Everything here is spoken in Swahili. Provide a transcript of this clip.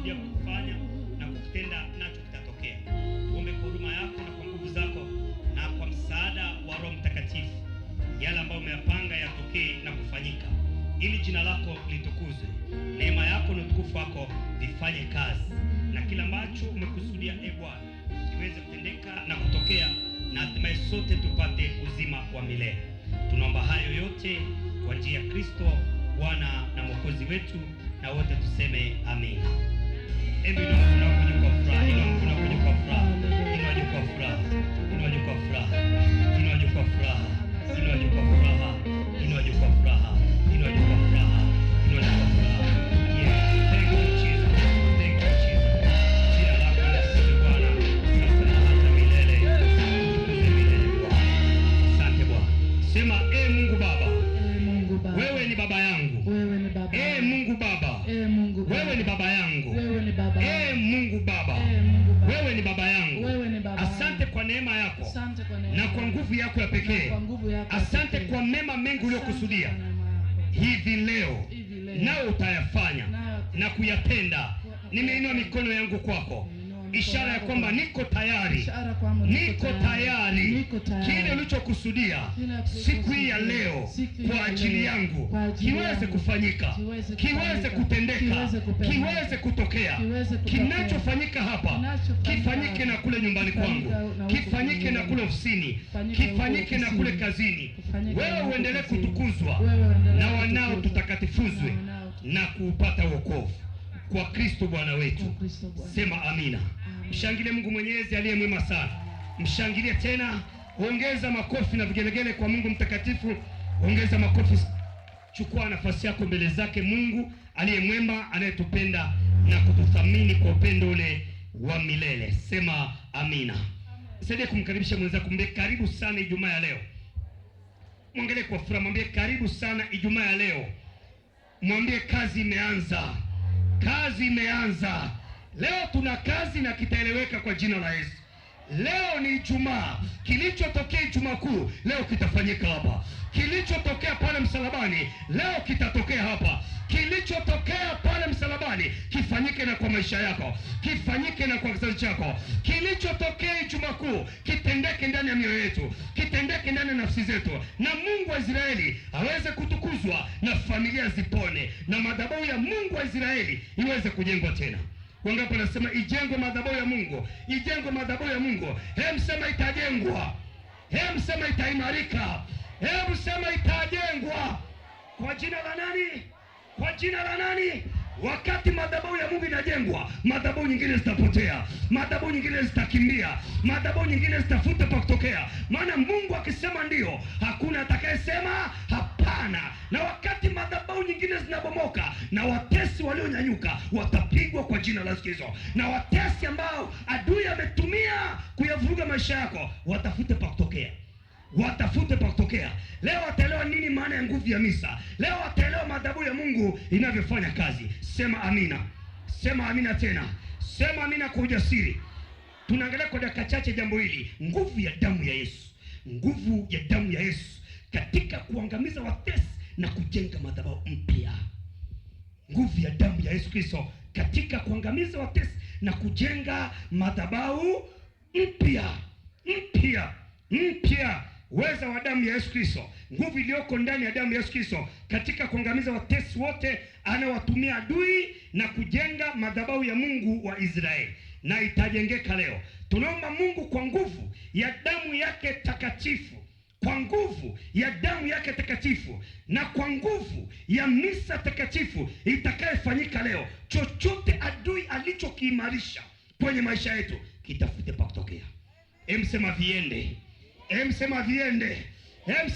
umekusudia kufanya na kukitenda, nacho kitatokea. Tuombe kwa huruma yako na kwa nguvu zako na kwa msaada wa Roho Mtakatifu, yale ambayo umeyapanga yatokee na kufanyika, ili jina lako litukuzwe, neema yako na utukufu wako vifanye kazi, na kila ambacho umekusudia, e Bwana, kiweze kutendeka na kutokea, na hatimaye sote tupate uzima wa milele. Tunaomba hayo yote kwa njia ya Kristo Bwana na Mwokozi wetu, na wote tuseme amina. Hebu inua mkono wako juu kwa furaha, inua mkono wako juu kwa furaha, inua juu kwa furaha, inua juu kwa furaha, inua juu kwa furaha, inua juu kwa furaha, inua juu kwa furaha, inua juu kwa furaha, inua juu kwa furaha. Yeah, thank you Jesus, thank you Jesus. Jina lako lisifiwe Bwana, sasa na hata milele. Utukuzwe milele Bwana. Asante Bwana. Sema, e Mungu Baba, Ee Mungu Baba, wewe ni baba yangu. Wewe ni baba. E Mungu Baba, Ee Mungu Baba, wewe ni baba yangu. Wewe ni baba. E Mungu Baba, Ee Mungu Baba, wewe ni baba yangu. Wewe ni baba. Asante kwa neema yako Asante kwa neema na kwa nguvu yako ya na pekee. kwa nguvu yako ya Asante pekee. kwa mema mengi Asante uliyokusudia kwa neema yako. hivi leo, Hivi leo nawe utayafanya Nawe na kuyatenda. Nimeinua mikono yangu kwako, Nimeinua mikono ishara ya yako kwamba kwako. niko tayari, Ishara kwamba niko tayari Niko tayari. kile ulichokusudia Kile siku hii ya leo siku hii kwa ya ajili leo, yangu kwa ajili kiweze yangu, kufanyika, kiweze kiweze kufanyika, kutendeka, kiweze kupendeka, kiweze kutokea. kiweze kutokea. Kinachofanyika hapa Kinachofanyika kifanyike hapa, na kule nyumbani kifanyike kwangu, na huko kifanyike na nyumbani, kule ofisini, kifanyike huko kifanyike na kule ofisini, kazini. kifanyike na Wewe huko uendelee kazini. kutukuzwa Wewe uendelee na wanao kutukuzwa. tutakatifuzwe Na wanao na kuupata wokovu kwa Kristo Bwana wetu. Kwa Kristo Bwana. Sema amina. Mshangilie Mungu Mwenyezi aliye mwema sana. Mshangilie tena, ongeza makofi na vigelegele kwa Mungu mtakatifu. Ongeza makofi. Chukua nafasi yako mbele zake Mungu aliye mwema, anayetupenda na kututhamini kwa upendo ule wa milele. Sema amina. Saidie kumkaribisha mwenzako, mwambie karibu sana Ijumaa ya leo. Mwangalie kwa furaha, mwambie karibu sana Ijumaa ya leo. Mwambie kazi imeanza, kazi imeanza. Leo tuna kazi na kitaeleweka kwa jina la Yesu. Leo ni Ijumaa. Kilichotokea Ijumaa Kuu leo kitafanyika hapa. Kilichotokea pale msalabani leo kitatokea hapa. Kilichotokea pale msalabani kifanyike na kwa maisha yako, kifanyike na kwa kizazi chako. Kilichotokea Ijumaa Kuu kitendeke ndani ya mioyo yetu, kitendeke ndani ya nafsi zetu, na Mungu wa Israeli aweze kutukuzwa na familia zipone, na madhabahu ya Mungu wa Israeli iweze kujengwa tena. Wangapi wanasema ijengwe madhabahu ya Mungu, ijengwe madhabahu ya Mungu? Hem, sema itajengwa. Hem, sema itaimarika. Hebu sema itajengwa kwa jina la nani? Kwa jina la nani? Wakati madhabahu ya Mungu inajengwa, madhabahu nyingine zitapotea, madhabahu nyingine zitakimbia, madhabahu nyingine zitafuta pa kutokea. Maana Mungu akisema ndio, hakuna atakayesema hapana. Na wakati madhabahu nyingine zinabomoka, na watesi walionyanyuka watapigwa kwa jina la Yesu Kristo, na watesi ambao adui ametumia kuyavuruga maisha yako watafute pa kutokea, watafute pa kutokea. Leo wataelewa nini maana ya nguvu ya misa. Leo wataelewa madhabahu ya Mungu inavyofanya kazi. Sema amina, sema amina tena, sema amina kwa ujasiri. Tunaangalia kwa dakika chache jambo hili, nguvu ya damu ya Yesu, nguvu ya damu ya Yesu katika kuangamiza watesi na kujenga madhabahu mpya. Nguvu ya damu ya Yesu Kristo katika kuangamiza watesi na kujenga madhabahu mpya, mpya, mpya. Uweza wa damu ya Yesu Kristo, nguvu iliyoko ndani ya damu ya Yesu Kristo katika kuangamiza watesi wote anawatumia adui na kujenga madhabahu ya Mungu wa Israeli, na itajengeka leo. Tunaomba Mungu kwa nguvu ya damu yake takatifu, kwa nguvu ya damu yake takatifu na kwa nguvu ya misa takatifu itakayofanyika leo, chochote adui alichokiimarisha kwenye maisha yetu kitafute pa kutokea. Emsema viende, emsema viende, em.